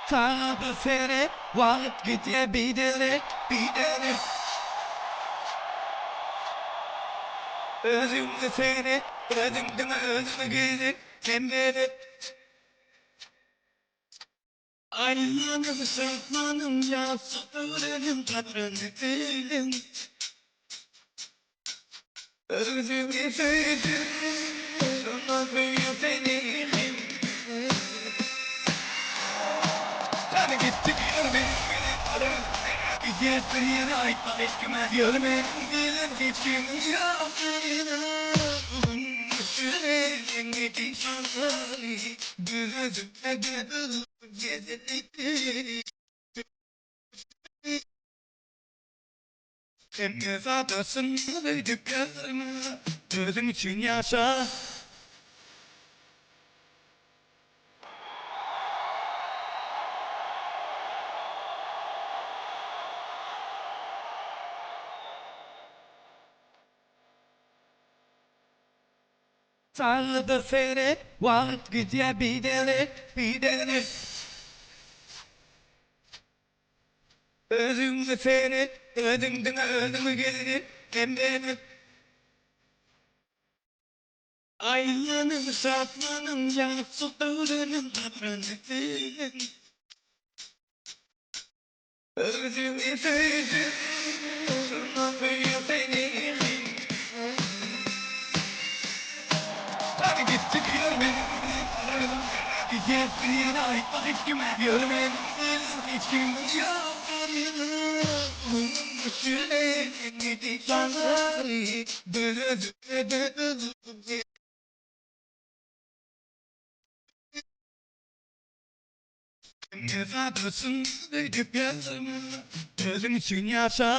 Sagada seret, wagt gidýär biderek, biderek. Özüňe seret, özüň diňe özüňe gerek, sen gerek. Aýlanyp şatlanyň ýaşa öwrenim gadryny biliň. Özümi söýdüm, şondan söýýän seni hem. Hany gitdik ýörme Gidýäs bir ýere aýtma hiç kime Ýörme bilen hiç kimiň ýanyna Sen ne zadasyn beýdip ýazma Özüň üçin ýaşa. Sagada seret, wagt gidýär biderek, biderek. Özüňe seret, özüň diňe özüňe gerek, sen gerek. Aýlanyň, şatlanyň, ýagşy öwreniň, gadryny biliň. Özümi söýdüm, şondan söýýän seni. Hany gitdik ýörme, Gidýäs bir ýere aýtma hiç kime, Ýörme hiç kimiň ýanyna. Ne zadasyn beýdip ýazma, Özüň üçin ýaşa.